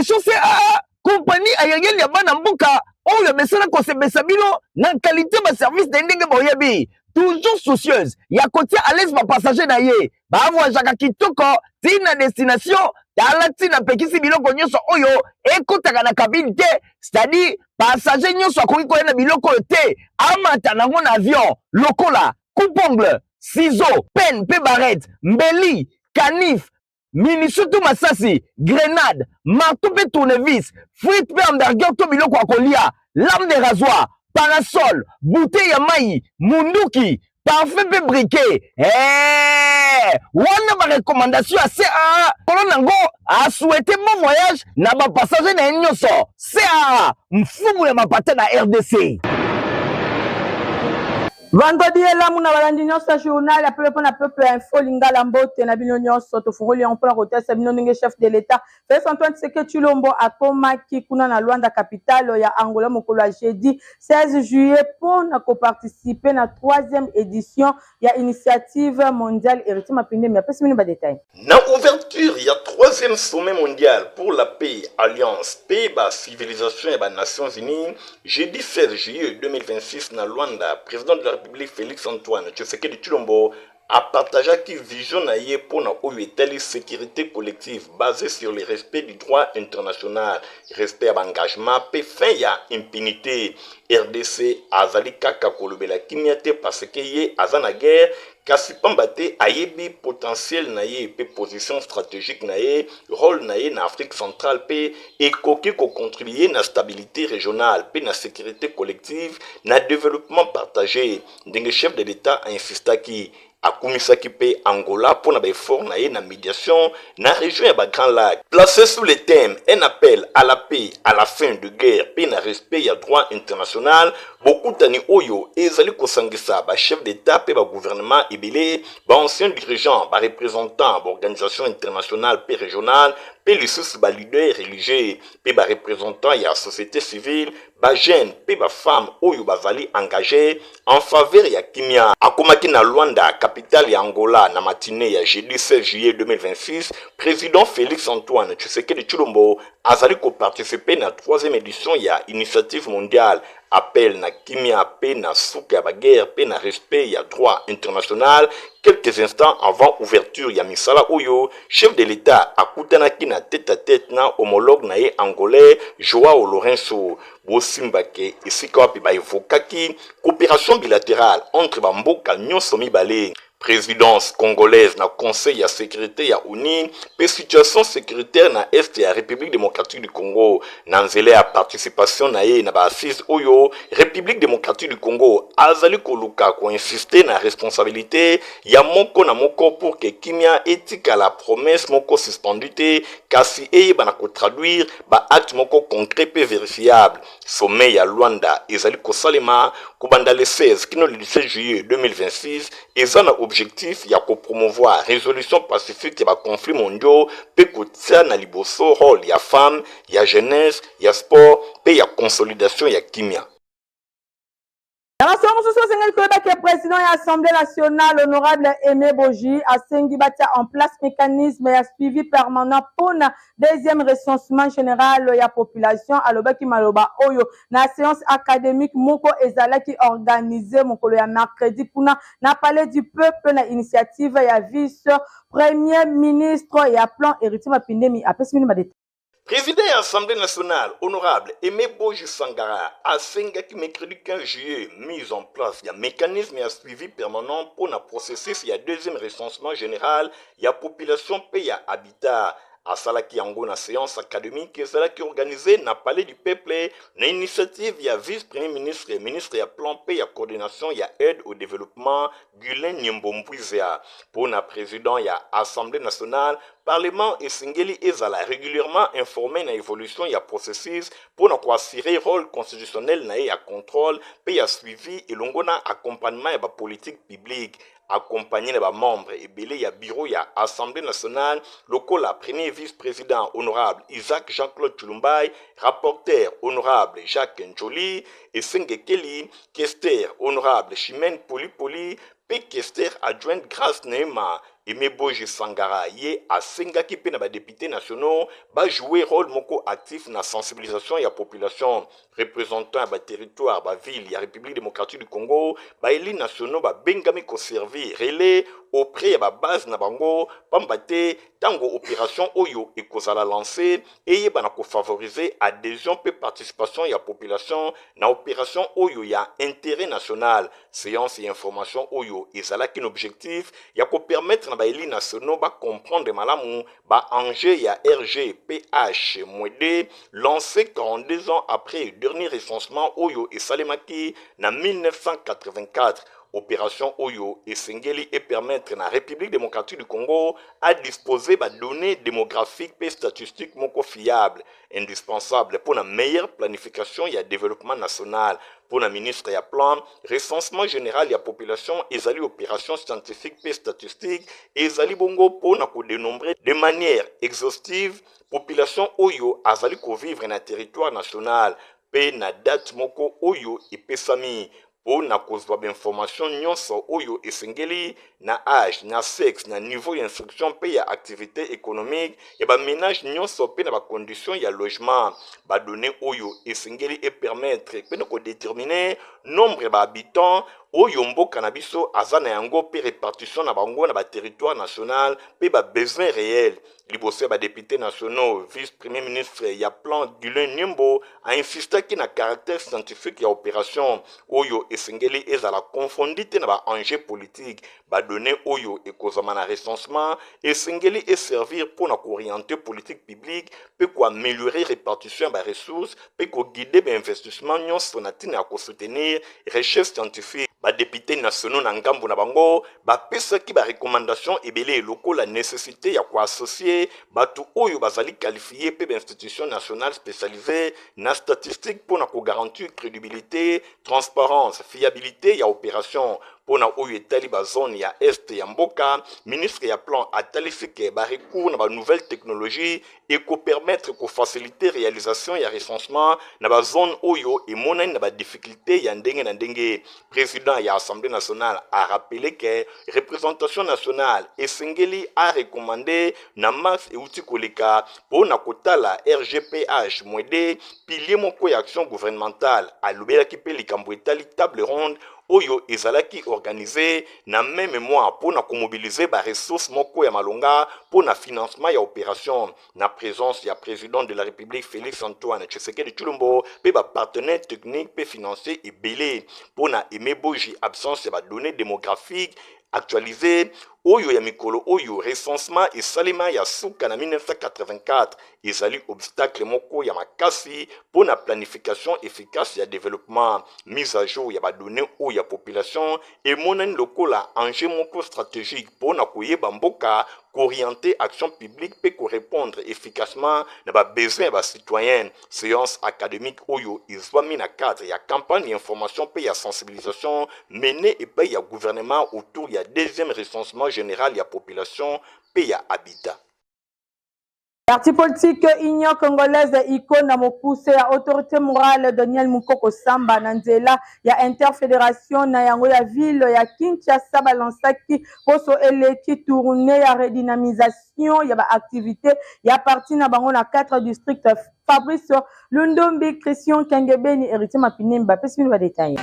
Aviation CAA, compagnie aérienne ya bana mboka oyo amesana kosepelisa bino na qualité ba service na ndenge boyebi, toujours soucieuse ya kotia à l'aise bapassager na ye bavoyageaka kitoko ntina destination. Tala ntina apekisi biloko nyonso oyo ekotaka na cabine te, c'est-à-dire passager nyonso akoki koya na biloko oyo te amata nango na avion, lokola coupe-ongle, ciseau, penne mpe barrette, mbeli, canif, munition to masasi, grenade, marteau mpe tournevis, frite mpe hamburger to biloko ya kolia, lame de rasoir, parasol, bouteille ya mai, munduki, parfum mpe briquet. Hey! Wana barecommandation ya CAA. Kolo nango asouhaite bon voyage na bapassager na ye nyonso. CAA, mfumu ya mapata na RDC. Vendredi elamu na balandi nyonso ya journal ya peuple mpona peuple, Info Lingala. Mbote na bino nyonso. Tofungoli yango mpona kotesa bino ndenge chef de l'État Félix Antoine Tshisekedi Tshilombo akomaki kuna na Luanda, capitale ya Angola, mokolo ya jeudi 16 juillet mpona koparticiper na troisième édition ya Initiative mondiale. Héritier Mapindemi apesi bino badétail. Na ouverture ya troisième sommet mondial pour la paix, alliance mpe bacivilisation ya banations unies, jeudi 16 juillet 2026 na Luanda, président de la République Félix Antoine Tshisekedi Tshilombo apartageaki vision na ye mpona oyo etali sécurité collective basée sur le respect du droit international, respect ya baengagement mpe fin ya impunité. RDC azali kaka kolobela kimia te parce que ye aza na guerre, kasi pamba te ayebi potentiel na ye mpe position stratégique na ye, rôle na ye na Afrique centrale mpe ekoki kocontribuer na stabilité régionale mpe na sécurité collective, na développement partagé, ndenge chef de l'État ainsistaki. Akumisaki mpe Angola mpo na baeffort na ye na médiation na région ya bagrands lacs. Placé sous le thème "Un appel à la paix, à la fin de guerre mpe na respect ya droit international", bokutani oyo ezali kosangisa bachef d'État mpe bagouvernement ebele, baancien dirigeant, bareprésentant baorganisation internationale mpe régionale, mpe lisusu baleader religieux mpe bareprésentant ya société civile, bajeune mpe bafemme oyo bazali engagé en faveur ya kimia. Akomaki na Luanda, capitale ya Angola, na matinée ya jeudi 16 juillet 2026. Président Félix Antoine Tshisekedi Tshilombo azali koparticiper na troisième édition ya Initiative mondiale, appel na kimia mpe na suka ya baguerre mpe na respect ya droit international. Quelques instants avant ouverture ya misala oyo, chef de l'État akutanaki na tête à tête na homologue na ye angolais Joao Lourenço. Bosimbake esika wapi baévoquaki coopération bilatérale entre bamboka nyonso mibale, présidence congolaise na Conseil ya sécurité ya ONU mpe situation sécuritaire na est ya République démocratique du Congo. Na nzela ya participation na ye na baassise oyo, République démocratique du Congo azali koluka koinsister na responsabilité ya moko na moko pour que kimia etikala promesse moko suspendu te, kasi eyeba na kotraduire baacte moko concret mpe vérifiable. Sommet ya Luanda ezali kosalema kobanda le 16 kino le 17 juillet 2026, eza na objectif ya kopromouvoir résolution pacifique ya baconflit mondiaux mpe kotia na liboso rôle ya femme, ya jeunesse, ya sport mpe ya consolidation ya kimia. Na masolo mosusu, osengeli koyeba ke président ya Assemblée nationale, honorable Aimé Boji, asengi batia en place mécanisme ya suivi permanent mpona deuxième recensement général ya population. Alobaki maloba oyo na séance académique moko ezalaki organisé mokolo ya mercredi kuna na Palais du Peuple, na initiative ya vice premier ministre ya Plan. Héritier Mapindemi apesi bino badétail. Président ya Assemblée nationale, honorable Aimé Boji Sangara, asengaki mercredi 15 juillet mise en place ya mécanisme ya suivi permanent mpo na processus ya deuxième recensement général ya population mpe ya habitat. Asalaki yango na séance académique ezalaki organisé na Palais du Peuple, na initiative ya vice premier ministre, ministre ya Plan mpe ya Coordination ya Aide au développement, Guylain Nyembo Mbwizya. Mpo na président ya Assemblée nationale, parlement esengeli ezala régulièrement informé na évolution ya processus mpo na koassurer rôle constitutionnel na ye ya contrôle mpe ya suivi elongo na accompagnement ya bapolitique publique. Accompagné na bamembre ebele ya bureau ya Assemblée nationale, lokola premier vice-président honorable Isaac Jean-Claude Tshilumbayi, rapporteur honorable Jacques Ndjoli Esengekeli, questeur honorable Chimène Polipoli mpe questeur adjointe Grâce Neema. Aime Boji Sangara ye asengaki mpe na ba deputes nationaux ba jouer role moko actif na sensibilisation ya population. Representant ya ba territoires, ba villes ya Republique democratique du Congo, ba elus nationaux babengami ko servir relais auprès ya ba bases na bango pamba te tango operation oyo ekozala lancer eyebana ko favoriser adhesion mpe participation ya population na operation oyo ya interet national. Seance ya information oyo ezalaki na objectif ya ko permettre na ba elus nationaux ba comprendre malamu ba enjeux ya RGPH-2 lancé 42 ans après dernier recensement oyo esalemaki na 1984. Operation oyo esengeli e permettre na Republique democratique du Congo a disposer ba donnees demographiques mpe statistiques moko fiable, indispensable mpo na meilleure planification ya developpement national. Mpo na ministre ya Plan, recensement general ya population ezali operation scientifique mpe statistique, ezali bongo mpo na ko denombrer de manière exhaustive population oyo azali ko vivre na territoire national mpe na date moko oyo epesami mpo na kozwa ba informations nyonso oyo esengeli na age, na sexe, na niveau ya instruction mpe ya activite economique ya ba menages nyonso mpe na ba conditions ya logement. Ba donnees oyo esengeli e permettre mpe na ko determiner nombre ya ba habitants oyo mboka na biso aza na yango mpe repartition na bango na ba territoires national mpe ba besoins reels. Liboso ya ba deputes nationaux, vice-premier ministre ya Plan Guylain Nyembo a insistaki na caractère scientifique ya operation oyo esengeli ezala confondu te na ba enjeux politiques. Ba donnees oyo ekozwama na recensement esengeli e servir mpo na ko orienter politique publique mpe ko ameliorer repartition ya ba ressources mpe ko guider ba investissements nyonso na ntina ya ko soutenir recherche scientifique. Ba deputes nationaux na ngambo na bango bapesaki ba recommandations ebele lokola necessite ya ko associer bato oyo bazali qualifies mpe ba institutions nationales specialisees na statistique mpo na ko garantir credibilite, transparence, fiabilite ya operation. Mpo na oyo etali ba zones ya Est ya mboka, ministre ya Plan atalisi que ba recours na ba nouvelles technologies eko permettre ko faciliter realisation ya recensement na ba zones oyo emonani na ba difficultes ya ndenge na ndenge. President ya Assemblee nationale a rappeler que representation nationale esengeli a recommander na mars ewuti koleka mpo na kotala RGPH mwede pilier moko ya action gouvernementale. Alobelaki mpe likambo etali table ronde oyo ezalaki organise na meme mois mpo na komobilize ba ressources moko ya malonga mpo na financement ya operation na presence ya president de la Republique Felix Antoine Tshisekedi Tshilombo mpe ba partenaires techniques mpe financiers ebele. Mpo na Aime Boji, absence ya ba donnees demographiques actualisees oyo ya mikolo oyo recensement esalema ya suka na 1984 ezali obstacle moko ya makasi mpo na planification efficace ya developpement. Mise à jour ya ba donnees oyo ya population emonani lokola enjeu moko strategique mpo na koyeba mboka, ko-orienter action publique mpe ko repondre efficacement na ba besoins ya ba citoyens. Seance academique oyo ezwami na cadre ya campagne ya information mpe ya sensibilisation menee epai ya gouvernement autour ya deuxième recensement general ya population mpe ya habitat. Parti politique Union Congolaise ICO na mokuse ya autorité morale Daniel Mukoko Samba na nzela ya interfederation na yango ya ville ya Kinshasa balansaki poso eleki tournée ya redynamisation ya ba activités ya parti na bango na 4 districts. Fabrice Lundombi, Christian Kengebeni, Héritier Mapinemba bapesi bino ba détails.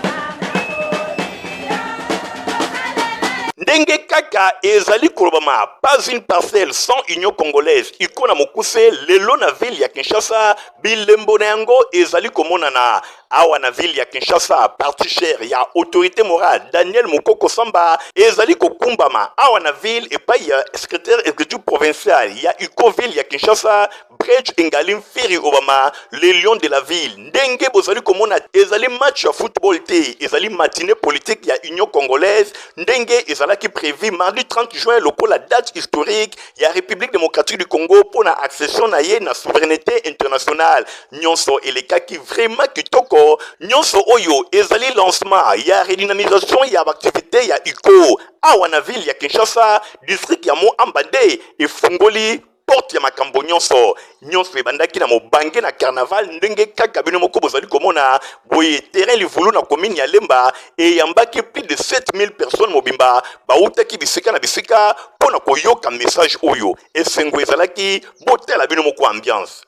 Ndenge kaka ezali kolobama, pas une parcelle sans Union congolaise iko na mokuse lelo na ville ya Kinshasa, bilembo na yango ezali komonana awa na ville ya Kinshasa. Parti cher ya autorité morale Daniel Mukoko Samba ezali kokumbama awa na ville epai ya secrétaire exécutif provincial ya UCO ville ya Kinshasa Bridge Engali Mfiri Obama, le lion de la ville. Ndenge bozali komona ezali match ya football te, ezali matinée politique ya Union congolaise ndenge ezalaki prévu mardi 30 juin lokola date historique ya République démocratique du Congo mpo na accession na ye na souveraineté internationale. Nyonso elekaki vraiment kitoko. Nyonso oyo ezali lancement ya redynamisation ya activité ya UCO awa na ville ya Kinshasa, district ya Mont-Amba nde efungoli. Porte ya makambo nyonso. Nyonso ebandaki na mobange na carnaval ndenge kaka bino moko bozali komona boye. Terrain Livulu na commune ya Lemba eyambaki plus de 7000 personnes mobimba bawutaki bisika na bisika mpo na koyoka message oyo. Esengo ezalaki, botala bino moko ambiance.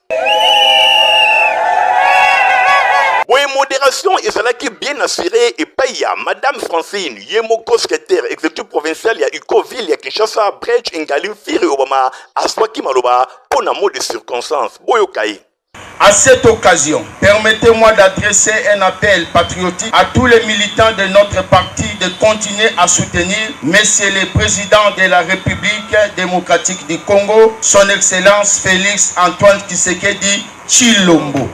Boye moderation ezalaki bien assurée epai ya Madame Francine ye moko secrétaire exécutif provincial ya UCO ville ya Kinshasa Bridge Ngali Mfiri Obama azwaki maloba mpo na mot de circonstance. Boyoka ye. À cette occasion, permettez-moi d'adresser un appel patriotique à tous les militants de notre parti de continuer à soutenir Monsieur le Président de la République démocratique du Congo, Son Excellence Félix Antoine Tshisekedi Tshilombo.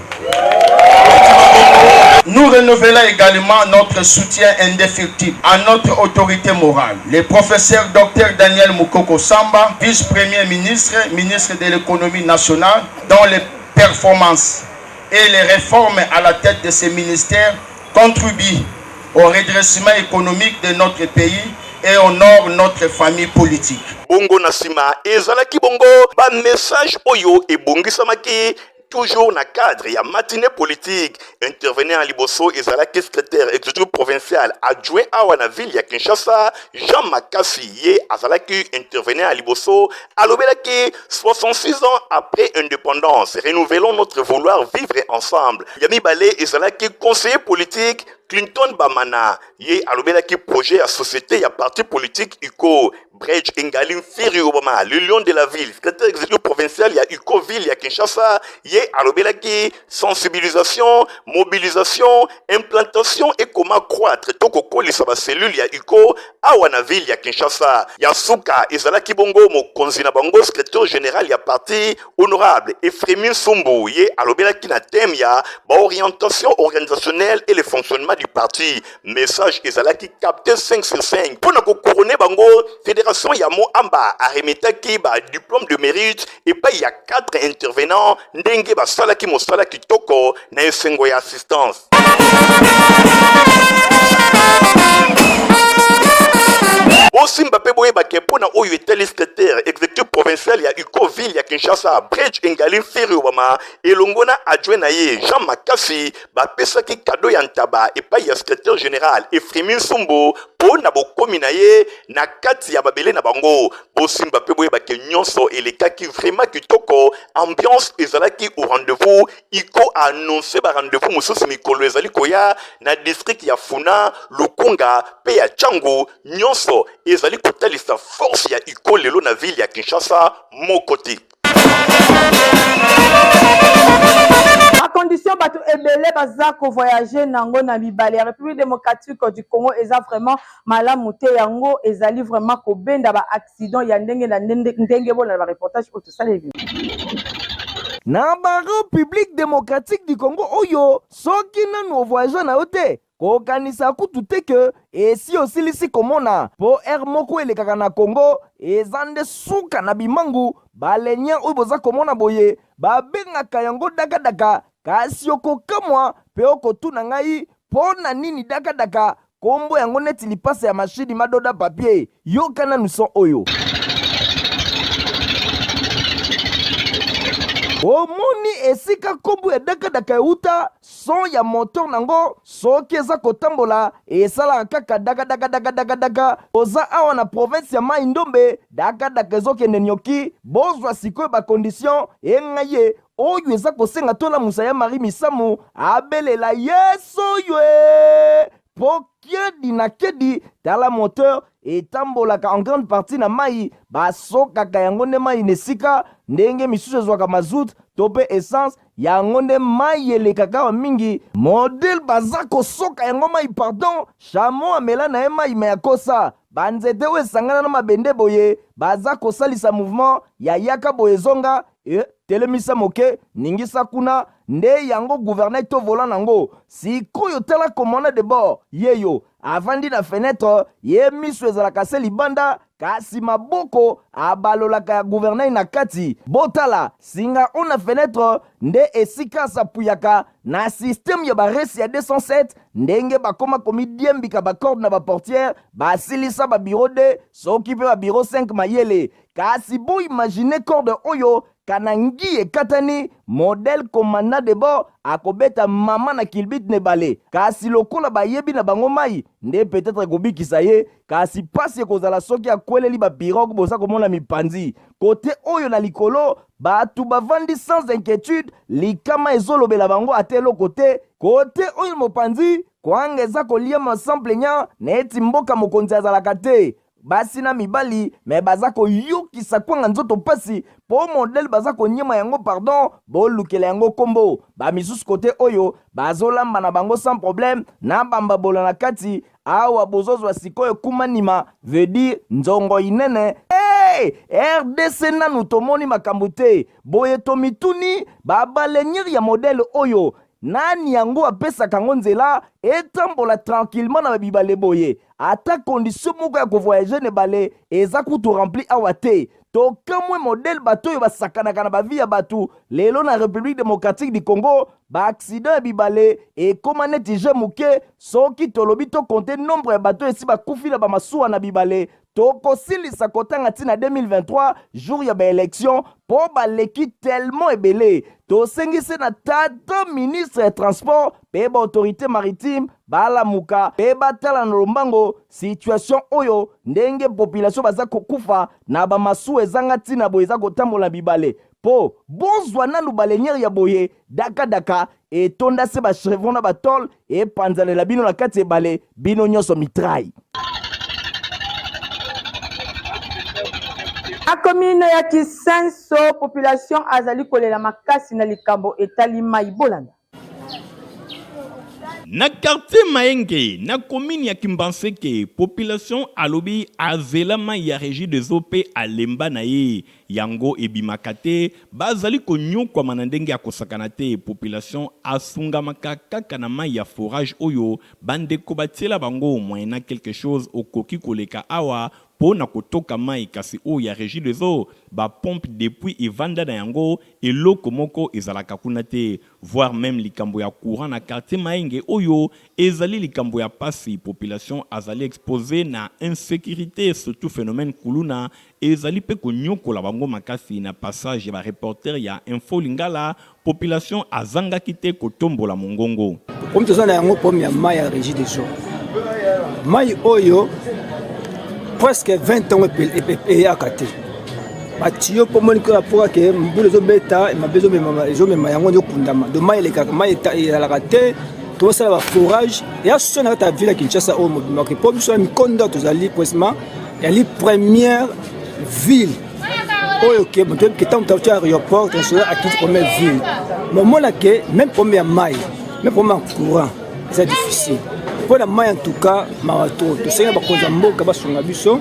Nous renouvelons également notre soutien indéfectible à notre autorité morale, le professeur Dr Daniel Mukoko Samba, vice-premier ministre, ministre de l'économie nationale, dont les performances et les réformes à la tête de ce ministère contribuent au redressement économique de notre pays et honorent notre famille politique. Bongo na sima ezalaki bongo ba message oyo ebongisamaki toujours na cadre ya matinée politique. Intervenant ya liboso ezalaki secrétaire exécutif provincial adjoint awa na ville ya Kinshasa Jean Makasi. Ye azalaki intervenant ya liboso, alobelaki 66 ans après indépendance, renouvelons notre vouloir vivre ensemble. Ya mibale ezalaki conseiller politique Clinton Bamana, ye alobelaki projet ya société ya parti politique UCO. Bridge Engali Mfiri Obama, le lion de la ville, secrétaire exécutif provincial ya UCO ville ya Kinshasa, ye alobelaki sensibilisation, mobilisation, implantation et comment croître to kokolisa ba cellule ya UCO awa na ville ya Kinshasa. Ya suka ezalaki bongo mokonzi na bango secrétaire général ya parti honorable Ephraim Nsumbu, ye alobelaki na thème ya ba orientation organisationnelle et le fonctionnement du parti. Message ezalaki capté 5 sur 5. Mpo na kokorone bango, fédération ya Moamba aremetaki ba diplôme de mérite epai ya 4 intervenants ndenge basalaki mosala kitoko na esengo ya assistance. Bosimba mpe boyeba ke mpo na oyo etali secrétaire exécutif provincial ya UCO ville ya Kinshasa Bridge Engali Mfiri Obama elongo na adjoint na ye Jean Makasi bapesaki kado ya ntaba epai ya secrétaire général Ephraim Nsumbu mpo na bokomi na ye na kati ya mabele na bango. Bosimba mpe boyeba ke nyonso elekaki vraiment kitoko, ambiance ezalaki au rendez-vous. Iko a annonce ba rendez-vous mosusu mikolo ezali koya na district ya Funa, Lukunga mpe ya Tshangu. Nyonso ezali kotalisa force ya Iko lelo na ville ya Kinshasa moko te. Bacondition bato ebele baza kovoyage nango na mibale ya République démocratique du Congo eza vraiment malamu te, yango ezali vraiment kobenda ba accident ya ndenge na ndenge. Bona ba reportage oyo tosaleli. Na ba République démocratique du Congo oyo, soki nanu ovoyage na yo te, kokanisa kutu te ke esi osilisi komona, po aire moko elekaka na Congo eza nde suka na bimangu. Balenia oyo boza komona boye babengaka yango dakadaka, kasi okokamwa pe okotuna ngai po na nini dakadaka, kombo yango neti lipasa ya mashini madoda papier. Yoka nanu son oyo. Omoni esika kombo ya dakadaka euta? Son ya moteur nango soki eza kotambola esalaka kaka dakadakadakadakadaka. Toza awa na province ya Mai Ndombe, dakadaka ezokende nioki. Bozwa sikoyo ba condition enga ye oyo eza kosenga tolamusa ya Marie Misamu abelela Yesu oyo e po kiedi na kiedi. Tala moteur etambolaka en grande partie na mai, basokaka yango nde mai na esika ndenge misusu ezwaka mazout to pe essence, yango nde mai elekaka awa mingi. Modèle baza kosoka yango mai, pardon, chameau amela na ye mai me akosa banzete oyo esangana na mabende boye, baza kosalisa mouvement ya yaka boye zonga e telemisa moke ningisa kuna nde yango gouvernail to volant nango. Sikoyo tala commandant de bord yeyo avandi na fenetre, ye miso ezalaka se libanda kasi maboko abalolaka ya gouvernail na kati. Botala singa oyo na fenetre nde esika asapuyaka. Na système ya ba res ya 207, ndenge bakoma komidiembika ba corde na ba portière, basilisa ba bureau 2 soki mpe ba bureau 5 mayele. Kasi bo imagine corde oyo kana ngi ekatani, modèle commandant de bord akobeta mama na kilbit na ebale. Kasi lokola bayebi na bango mai nde peut-être ekobikisa ye, kasi pasi ekozala soki akweleli ba pirogue. Boza komona mipanzi kote oyo na likolo, bato bavandi sans inquiétude, likama ezolobela bango ata eloko te. Kote oyo mopanzi, kwanga eza koliama sans plaignant, neti mboka mokonzi azalaka te. Basi na mibali me baza koyokisa kwanga nzoto mpasi mpo modele baza konyema yango. Pardon, bolukela yango nkombo. Bamisusu kote oyo bazolamba na bango sans problème na bambabola na kati. Awa bozozwa sikoyo kumanima, veut dire nzongo inene. Hey, RDC nanu tomoni makambo te boye. Tomituni, babaleinière ya modele oyo, nani yango apesaka yango nzela etambola tranquillement na babibale boye? Ata condition moko ya kovoyage na ebale eza kutu rempli awa te. Tokamwe modele bato oyo basakanaka na bavie ya bato. Lelo na République démocratique du Congo, baaccident ya bibale ekóma neti jeu moke. Soki tolobi tocompter nombre ya bato esi bakufi na bamasuwa na bibale, tokosilisa kotanga ntina 2023 jour ya baélection, mpo baleki tellement ebele. Tosengisi na tata ministre ya transport mpe baautorité maritime balamuka mpe batala na lombango situation oyo, ndenge population baza kokufa na bamasuwa ezanga ntina boye eza kotambola bibale. Mpo bozwa nanu baleinière ya boye, dakadaka etonda se bachevron na batôle, epanzalela bino na kati ebale, bino nyonso mitraille. Na commune ya Kisenso, population azali kolela makasi na likambo etali mai. Bolanda. Na quartier Maenge, na commune ya Kimbanseke, population alobi azela mai ya Régie des eaux mpe alemba na ye. Yango ebimaka te, bazali konyokwama na ndenge ya kosakana te. Population asungamaka kaka na mai ya forage oyo bandeko batiela bango, moyennant quelque chose okoki koleka awa mpo na kotoka mai. Kasi oyo ya Régie des eaux, bapompe depuis evanda na yango, eloko moko ezalaka kuna te. Voire même likambo ya courant na quartier Maenge oyo ezali likambo ya pasi. Population azali exposé na insécurité, surtout phénomène kuluna ezali mpe konyokola bango makasi. Na passage ya bareporter ya Info Lingala, population azangaki te kotombola mongongo. Komi toza na yango problème ya mai ya Régie des eaux. Mai oyo presque 20 ans eyaka te. Batiyo mpo moni kaka mpo kake mbula ezobeta mabe, ezomema yango, ezokundama. Do mai elekaka, mai ezalaka te. Tozosala baforage eya so na kati ya ville ya Kinshasa oyo mobimaka, mpo biso ya mikondo tozali presement yali première ville oyo ke moto ke ntango moto aéroport international akiti première ville. Momona ke même problème ya mai, même problème ya courant eza difficile. Mpo na mai, en tout cas mawa. To tosengi na bakonzi ya mboka basunga biso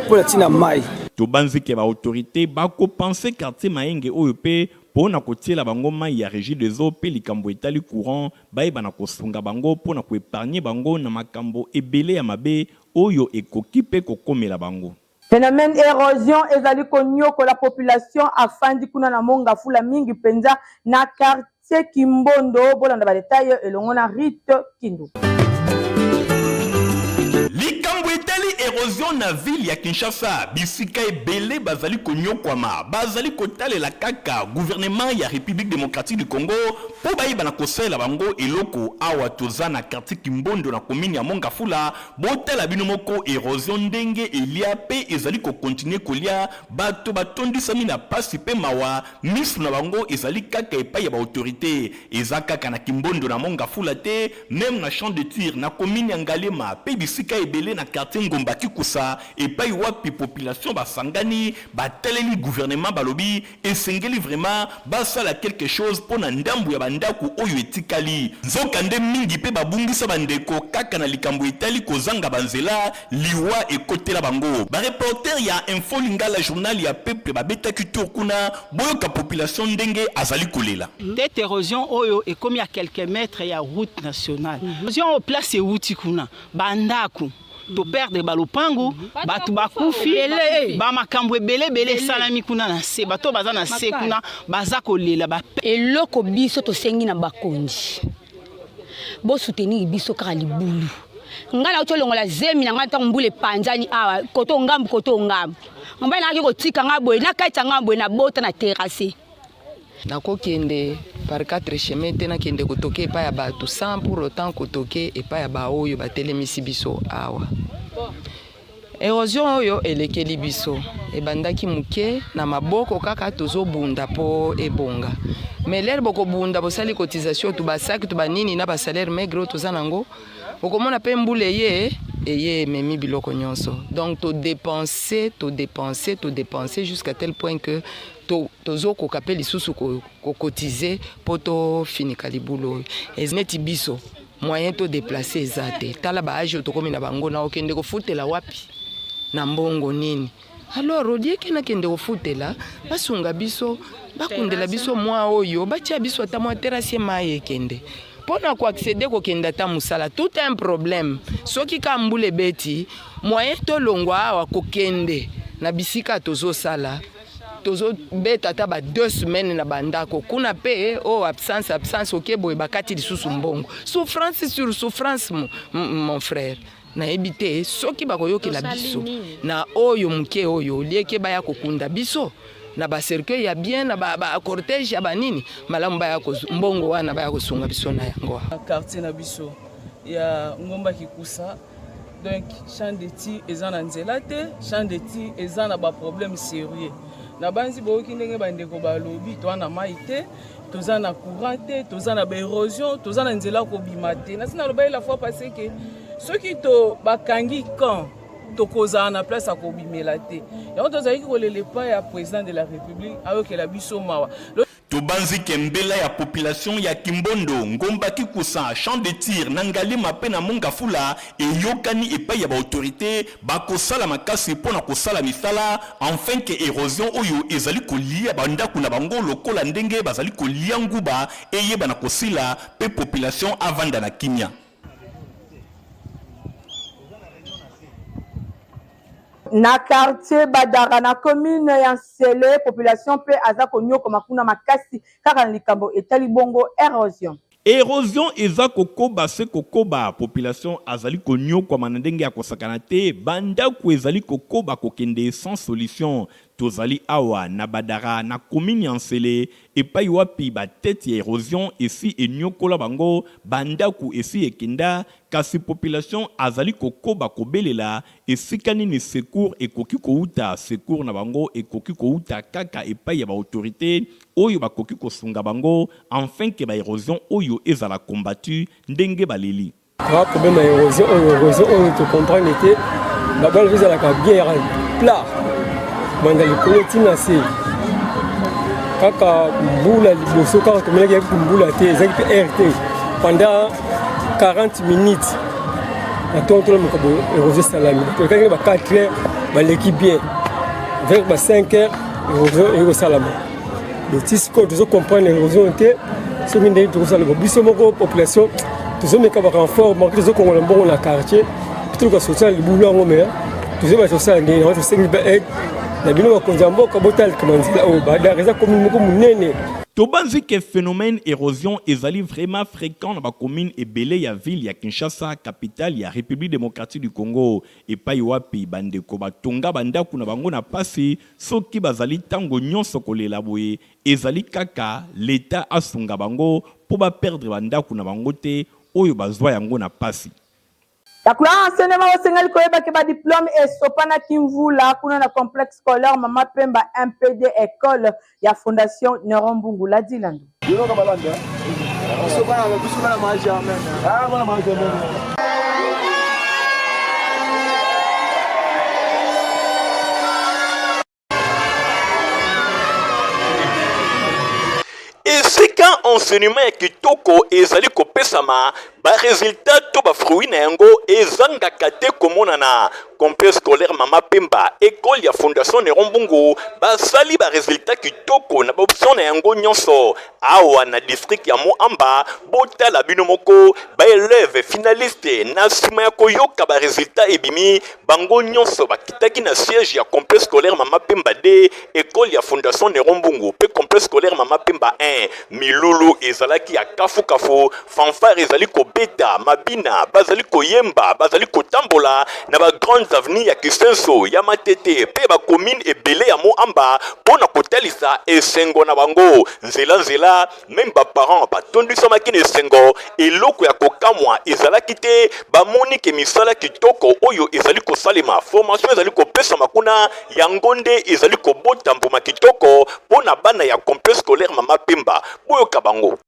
mpo na ntina mai. Tobanzi ke baautorité bakopense quartier Maenge oyo mpe mpo na kotiela bango mai ya Régie des eaux, mpe likambo etali courant, bayeba na kosunga bango mpo na koépargner bango na makambo ebele ya mabe oyo ekoki mpe kokomela bango. Phénomène érosion ezali konyokola population afandi kuna na Mont-Ngafula, mingi mpenza na quartier Kimbondo. Bolanda badétail elongo na Rite Kindu. Likambo etali érosion na ville ya Kinshasa, bisika ebele bazali konyokwama, bazali kotalela kaka gouvernement ya République démocratique du Congo mpo bayeba na kosalela bango eloko. Awa toza na quartier Kimbondo, na commune ya Mont-Ngafula. Botala bino moko érosion ndenge elia mpe ezali kocontinuer kolia. Bato batondisami na pasi mpe mawa, miso na bango ezali kaka epai ya baautorité. Eza kaka na Kimbondo, na Mont-Ngafula te, même na Champ de Tir, na commune ya Ngaliema, mpe bisika ebele na quartier Ngomba Kikusa, epai wapi population basangani, bateleli gouvernement, balobi esengeli vraiment basala quelque chose mpo na ndambu ya bandako oyo etikali. Nzokande mingi mpe babungisa bandeko kaka na likambo etali kozanga banzela, liwa ekotela bango. Bareporter ya Info Lingala, journal ya peuple, babetaki tour kuna. Boyoka population ndenge azali kolela. Tete érosion oyo ekomi ya quelques mètres ya route nationale. Érosion oyo, place ewuti kuna, bandako. Toperdre balopango, bato bakufi, bamakambo ebele ebele esalami kuna na se. Bato baza na se kuna baza kolela ba. Eloko biso tosengi na bakonzi, bosoutenir biso kaka libulu. Ngai nauti olongola zemi na ngai ntango mbula epanzani awa, koto ngambu koto ngambu, mobali nangaki kotika ngai boye, nakatisa ngai boye, nabota na terrasse. Nakokende par quatre chemins te, nakende kotoke epai ya bato sans pour autant kotoke epai ya baoyo batelemisi biso awa. Erosion oyo elekeli biso, ebandaki moke na maboko kaka tozobunda mpo ebonga. Mais lere bokobunda, bosali cotisation tu basaki tu banini na basalaire maigre oyo toza nango, okomona mpe mbula eye eye ememi biloko nyonso. Donc todepense, todepense, todepense jusqu'à tel point que to tozokoka mpe lisusu kokotize mpo tofinika libulu oyo. Neti biso moyen to deplace eza te. Tala ba age oyo tokomi na bango, na okende kofutela wapi na mbongo nini? Alors olieke nakende kofutela, basunga biso, bakundela biso mwa oyo, batia biso ata mwa terrasse, mai ekende mpo na koaccede kokende ata mosala. Tout un problème. Soki ka mbula ebeti, moyen tolongwa awa kokende na bisika tozosala, tozobeta ata ba 2 semaines na bandako kuna mpe oyo, oh, absence, absence, oke boye bakati lisusu mbongo. Souffrance sur souffrance, mon frère. Nayebi te soki bakoyokela biso na oyo moke oyo, olieke baya kokunda biso na bacercueil ya bien, na bacortège ya banini malamu, baya mbongo wana baya kosunga biso na yango. Quartier na biso ya Ngomba Kikusa, donc champ de tir eza na nzela te. Champ de tir eza na baproblème sérieux. Na banzi boyoki ndenge bandeko balobi, toza na mai te, toza na courant te, toza na baérosion, toza na nzela kobima te. Nasi nalobaki la fois passée ke soki to bakangi camp, tokozala na place ya kobimela te. Yango tozalaki kolela epai ya président de la République ayokela biso mawa. Tobanzi ke mbela ya population ya Kimbondo, Ngomba Kikusa, Champ de Tir na Ngaliema mpe na Mont-Ngafula eyokani epai ya baautorité, bakosala makasi mpo na kosala misala enfin ke érosion oyo ezali kolia bandako na bango lokola ndenge bazali kolia nguba eyeba na kosila mpe population avanda na kimia. Na quartier Badara na commune ya Nsele, population mpe aza konyokoma kuna makasi kaka na likambo etali bongo érosion. Érosion eza kokoba se kokoba, population azali konyokwama na ndenge ya kosakana te, bandako ezali kokoba kokende sans solution. Tozali awa na Badara na commune ya Nsele, epai wapi batete ya érosion esi enyokola bango, bandako esi ekenda, kasi population azali kokoba kobelela. Esika nini secours ekoki kouta? Secours na bango ekoki kouta kaka epai ya baautorité oyo bakoki kosunga bango enfin ke baérosion oyo ezala combattu ndenge baleli. Toa problème ya érosion oyo, érosion oyo tocomprendre te. Babala ezalaka bien yaka plat banda likolo ntina se. Kaka mbula liboso kaka tomelaki yaki mbula te, ezalaki mpe air te pendant 40 minutes na ntongo tolo mokobo, érosion esalami. Tolekaki na ba 4 heures, baleki bien vers ba 5 heures, érosion eyei kosalama. Ti sikoyo tozocomprendre érosion te. Soki ndenge tokosala, biso moko population tozomeka barenfort manque, tozokongola mbongo na quartier, toluka solution ya libulu yango, mais tozoyeba tosala ndenge yango. Tosengi ba aide na bino bakonzi ya mboka, botalika nzela oyo. Badar eza commune moko monene. Tobanzi ke phénomène érosion ezali vraiment fréquent na bacommune ebele ya ville ya Kinshasa, capitale ya République démocratique du Congo, epai wapi bandeko batonga bandako na bango na pasi. Soki bazali ntango nyonso kolela boye, ezali kaka leta asunga bango mpo baperdre bandako na bango te oyo bazwa yango na pasi. Yakula enseignement, osengeli koyeba ke badiplôme esopanaki mvula kuna na complexe scolaire Mama Pemba MPD, école ya Fondation Neron Mbungu Ladilandu. Biso bana, biso bana ma Germaine. Ah, bana ma Germaine. Esika. enseignement ya kitoko ezali kopesama, ba resultats to ba fruits na yango ezangaka te komonana. Complexe scolaire Mama Pemba, ecole ya Fondation Neron Mbungu, basali ba resultats kitoko na ba options na yango nyonso. Awa na district ya Mont-Amba, botala bino moko ba elèves finalistes na nsima ya koyoka ba resultats ebimi, bango nyonso bakitaki na siège ya complexe scolaire Mama Pemba 2, ecole ya Fondation Neron Mbungu pe complexe scolaire Mama Pemba 1. Milulu ezalaki ya kafukafu, fanfare ezali kobeta, mabina, bazali koyemba, bazali kotambola na ba grandes avenues ya Kisenso, ya Matete pe ba communes ebele ya Mont-Amba mpo na kotalisa esengo na bango. Nzela nzela, meme ba parents batondisamaki na esengo. Eloko ya kokamwa ezalaki te, bamoni ke misala kitoko oyo ezali kosalema, formation ezali kopesama kuna, yango nde ezali kobota mbuma kitoko mpo na bana ya complexe scolaire Mama Pemba. Boyoka bango.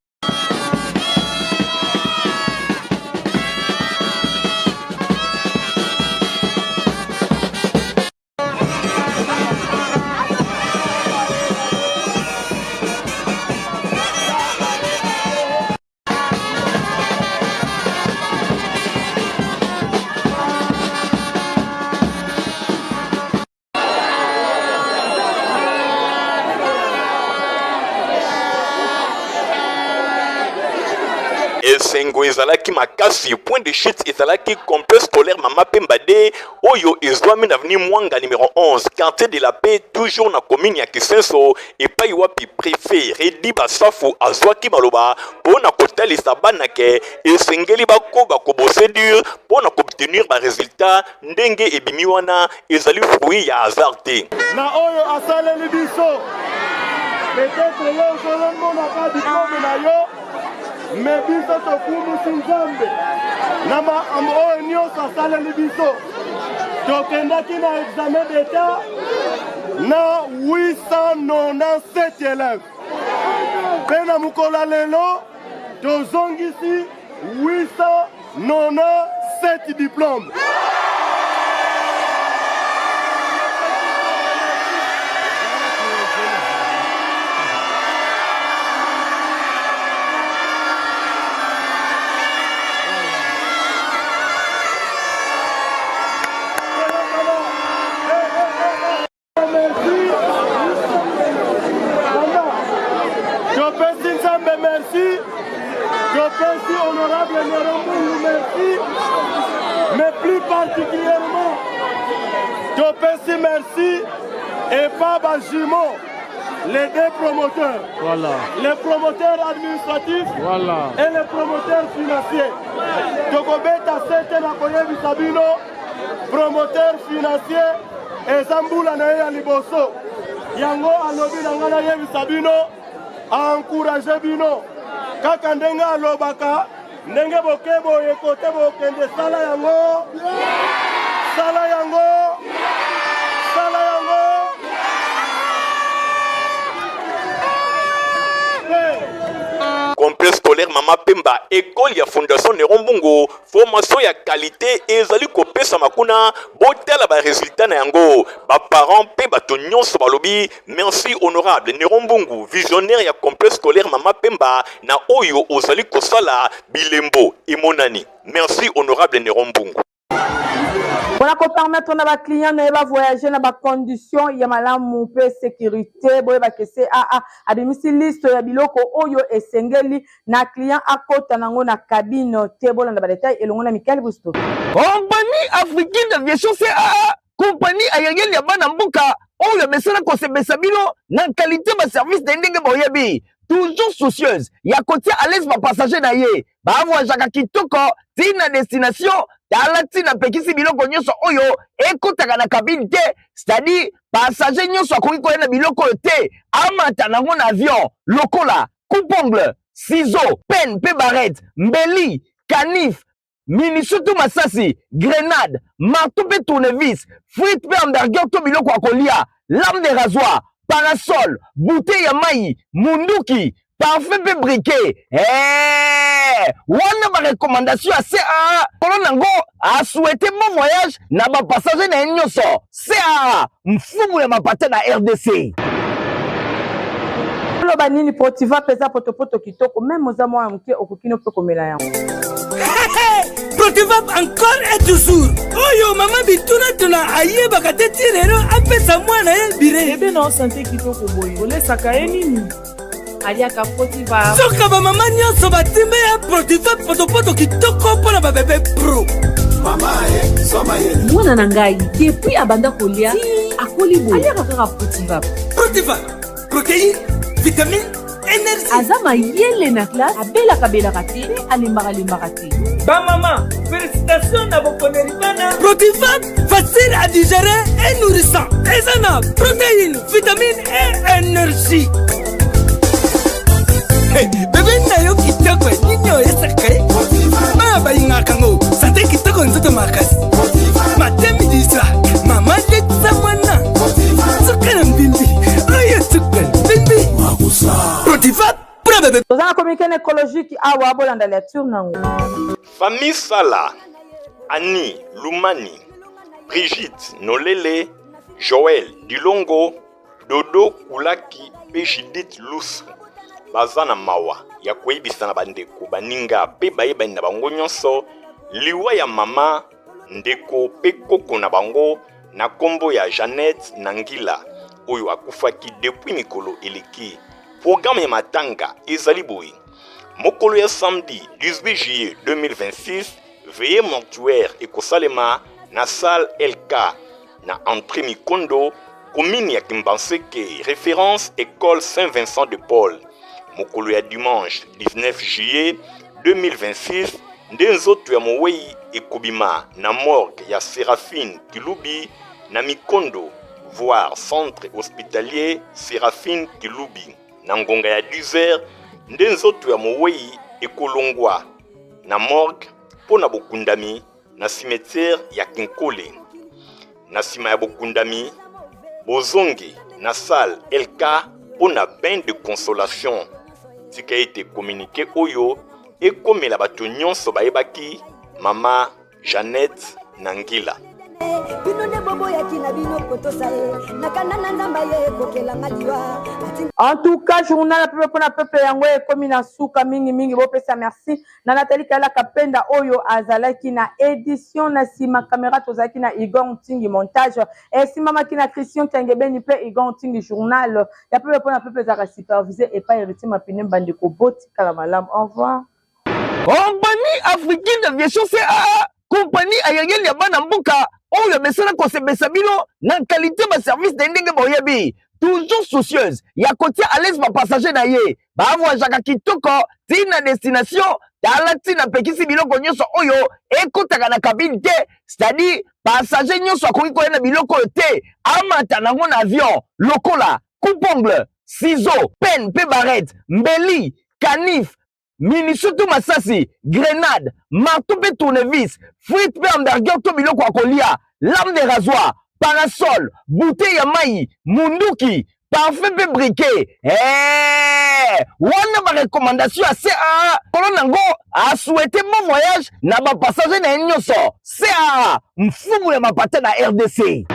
Esengo ezalaki makasi, point de chute ezalaki complexe scolaire Mama Pemba de oyo ezwami na avenue Mwanga numero 11 quartier de la paix toujours na commune ya Kisenso epai wapi prefet Redi Basafu azwaki maloba mpo na kotalisa bana ke esengeli bakoba kobose dur mpo na koobtenir ba resultats ndenge ebimi wana ezali fruit ya hasard te. Na oyo asaleli biso peut-être yo ozolomonaka diplome na yo me biso tokumisi Nzambe na makambo oyo nyonso asaleli biso. Tokendaki na examen d'etat na 897 élèves mpe na mokolo ya lelo tozongisi 897 diplôme. Topesi Nzambe merci, topesi honorable Nero Mbungu merci, mais plus particulièrement topesi merci epa ba jumeaux les deux promoteurs, voilà. les promoteurs administratifs voilà. et les promoteurs financiers. Tokobeta sete na koyebisa bino promoteur financier eza mbula na ye ya liboso yango alobi na ngai nayebisa bino aencourage bino kaka ndenge alobaka ndenge boke boye kote bokende sala yango sala yango sala yango Complexe scolaire Mama Pemba, école ya Fondation Neron Mbungu, formation ya qualité ezali kopesama kuna. Botala ba resultats na yango. Ba parents pe bato nyonso balobi merci honorable Neron Mbungu, visionnaire ya complexe scolaire Mama Pemba, na oyo ozali kosala bilembo emonani. Merci honorable Neron Mbungu. mpona kopermettre na baclient na ye bavoyage na bacondition ya malamu mpe sécurité boyeba ke caa abimisi liste ya biloko oyo esengeli na client akota nango na cabine te. Bolanda ba detail elongo na Michael Busto. Compagnie africaine d'aviation CAA, compagnie aérienne ya bana mboka oyo amesana kosepesa bino na qualité ba service na ye ndenge boyebi, toujours soucieuse ya kotia à l'aise ba passager na ye, bavoyageaka kitoko ti na destination. Tala ntina apekisi biloko nyonso oyo ekotaka na cabine te, c'est-à-dire passager nyonso akoki koya na biloko oyo te, amata nango na avion lokola coupe-ongle, ciseaux, pen mpe barrette, mbeli, canif, munition to masasi, grenade, marteau mpe tournevis, frites mpe hamburger to biloko ya kolia, lame de rasoir, parasol, bouteille ya mayi, munduki, parfum mpe briquet. Hey! Wana ba recommandation ya CAA kolo nango a souhaite bon voyage na ba passager na ye nyonso. CAA mfumu ya mapata na RDC. Toloba nini Protiva peza potopoto kitoko meme oza mwana moke okoki no mpe komela yango. Protiva encore et toujours oyo mama bitunatuna ayebaka te ti lelo apesa mwana ye bire. Bebe na sante kitoko boye olesaka ye nini? Aliaka Protiva. Soka bamama nyonso batimbe ya Protiva potopoto kitoko mpo na babebe pro. Mama ye, soma ye. Mwana na ngai depuis abanda kolia akoli boye aliaka kaka Protiva. Protiva protéine vitamine énergie aza mayele na classe abelaka belaka te mpe alembaka lembaka te. Bamama, félicitation na bokoneli bana. Protivan, facile à digérer et nourrissant, eza na protéine, vitamine et énergie. Hey, bebe na yo kitoko nini oyesaka ye bana balingaka yango sante kitoko nzoto makasi matemi diswa mama letisa mwana suka na mbimbi oyo suka mbimbi Protivan mpona bebe. Toza na communiqué na écologique awa, bolanda lecture nango. Famille Sala, Annie Lumani, Brigitte Nolele, Joël Dilongo, Dodo Kulaki mpe Judith Lusu baza na mawa ya koyebisa na bandeko, baninga mpe bayebani na bango nyonso liwa ya mama, ndeko mpe koko na bango na kombo ya Jeannette Nangila oyo akufaki depuis mikolo eleki. Programme ya matanga ezali boye: mokolo ya samedi 18 juillet 2026, veillée mortuaire ekosalema na salle LK na entrée Mikondo, commune ya Kimbanseke, référence école Saint-Vincent de Paul. Mokolo ya dimanche 19 juillet 2026 nde nzoto ya mowei ekobima na morgue ya Seraphine Kilubi na Mikondo, voir centre hospitalier Seraphine Kilubi. Na ngonga ya 10h nde nzoto ya mowei ekolongwa na morgue mpo na bokundami na cimetière ya Kinkole. Na nsima ya bokundami, bozongi na salle LK mpo na bain de consolation. Tika ete communiqué oyo ekomela bato nyonso bayebaki mama Jeannette Nangila. Bino nde boboyaki na bino kotosa ye na kanda na Nzambe aye kokelanga liwa. En tout cas, journal ya peuple mpona peuple yango ekomi na suka. Mingimingi bopesa merci na Nathalie Kayala Kapenda oyo azalaki na édition na nsima caméra, tozalaki na Igor Ntingi, montage esimbamaki na Christian Kengebeni mpe Igor Ntingi. Journal ya peuple mpona peuple ezalaka supervisé epai Héritier Mapine. Bandeko, botikala malamu, au revoir. Compagnie africaine d'aviation CAA, compagnie aérienne ya bana mboka oyo amesana kosepesa bino na qualité baservice na ye ndenge boyebi, toujours soucieuse ya kotia à l'aise bapassager na ye bavoyageaka kitoko ntina destination. Tala ntina apekisi biloko nyonso oyo ekotaka na cabine te, c'est-à-dire passager nyonso akoki koya na biloko oyo te amata nango na avion, lokola coupe-ongle, ciseau, penne mpe barrette, mbeli, canif, munition to masasi, grenade, marteau mpe tournevis, frite mpe hamburger to biloko ya kolia, lame de rasoir, parasol, bouteille ya mai, munduki, parfum mpe briquet. Hey! Wana barecommandation ya CAA kolo nango asouhaite bon voyage na bapassager na ye nyonso. CAA, mfumu ya mapata na RDC.